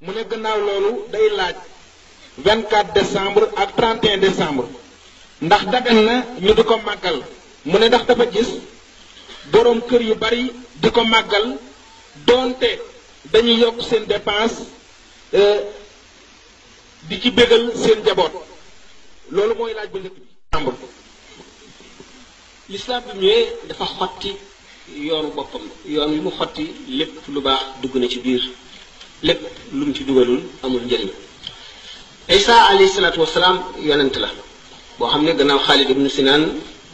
mu ne gannaaw loolu day laaj 24 décembre ak 31 décembre ndax dagan na ñu di ko màggal mu ne ndax dafa gis boroom kër yu bari di ko màggal doonte dañuy yokk seen dépense di ci bégal seen njaboot loolu mooy laaj bu njëkk bi décembre. l'islam bi ñëwee dafa xotti yoonu boppam yoon wi mu xotti lépp lu baax dugg na ci biir lépp lu mu ci dugalul amul njëriñ. Isa alayhi salaatu wasalaam yonent la boo xam ne gannaaw Xaalid ibnu Sinaan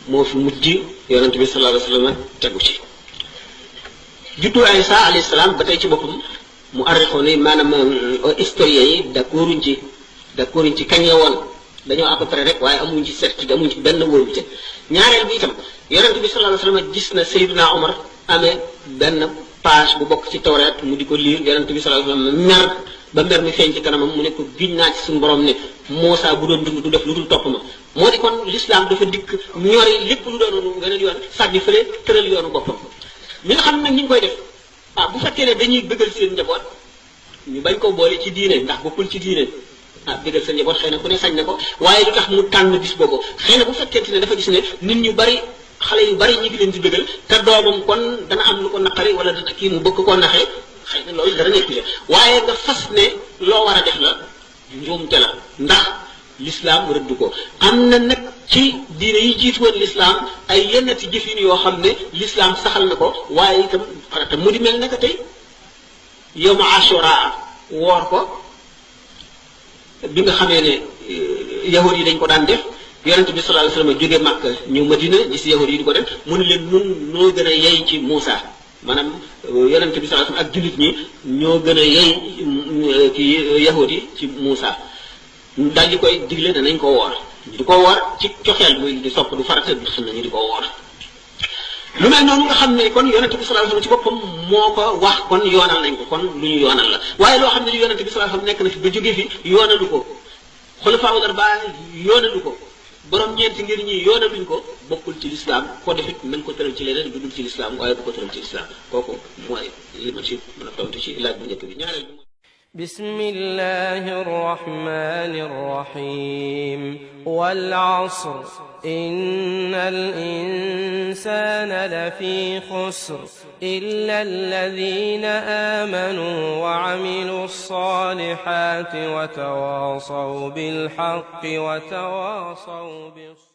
moo fi mujj yonent bi sallallahu alayhi wa sallam tegu ci. juddu Isa alayhi salaam ba tey ci boppam mu arrixoon ne maanaam historiens yi d'accorduñ ci kañ la woon dañoo à peu près rek waaye amuñ ci certitude amuñ ci benn wóorute. ñaareel bi itam yonent bi sallallahu alayhi wa sallam gis na Seydina Omar amee benn page bu bokk ci tawreet mu di ko liir yonent bi sallallahu alayhi wa sallam mer ba mer mi feeñ ci kanamam mu ne ko giñ naa ci suñu borom ne Muusaa bu doon dund du def lu dul topp ma moo di kon l'islam dafa dikk ñori lépp lu doon ngeen yoon sànni fële tëral yoonu boppam. ñi nga xam nag ñi ngi koy def bu fekkee ne dañuy bëggal seen njaboot ñu bañ ko boole ci diine ndax bokkul ci diine bëggal seen njaboot xëy na ku ne sañ na ko waaye lu tax mu tànn bis boobu xëy na bu fekkente ne dafa gis ne nit ñu bari xale yu bari ñi ngi leen di bëggal te doomam kon dana am lu ko naqari wala dana kii mu bëgg koo naxee xëy na loolu dara nekk ci waaye nga fas ne loo war a def la njuumte la ndax l'islam rëdd ko am na nag ci diine yi jiitu woon l'islam ay yennati jëfin yoo xam ne l'islam saxal na ko waaye itam farata mu di mel naka tey yow ma ashura woor ko bi nga xamee ne yahud yi dañ ko daan def yonent bi sallallahu alayhi wasallam jóge Makka ñëw Madina gis yahud yi di ko def mu ne leen nun noo gën a yey ci Muusa maanaam yonent bi sallallahu alayhi wasallam ak jullit ñi ñoo gën a yey ci yahud yi ci Muusa daal di koy digle danañ ko woor ñu di ko woor ci coxeel muy di sopp du farata du xam ne ñu di ko woor lu mel noonu nga xam ne kon yonent bi sallallahu alayhi wasallam ci boppam moo ko wax kon yoonal nañ ko kon lu ñu yoonal la waaye loo xam ne yonent bi sallallahu alayhi wasallam nekk na fi ba jóge fi yoonalu ko xulafaa arbaa yoonalu ko borom ñeenti ngir ñi yoonaluñ ko bokkul ci lislaam ko defit nañ ko tëral ci leneen du dul ci lislaam waaye bu ko tëral ci lislaam kooku mooy li ma ci mën a tontu ci laaj bu njëkk bi ñaareel bi بسم الله الرحمن الرحيم والعصر إن الإنسان لفي خسر إلا الذين آمنوا وعملوا الصالحات وتواصوا بالحق وتواصوا بالصبر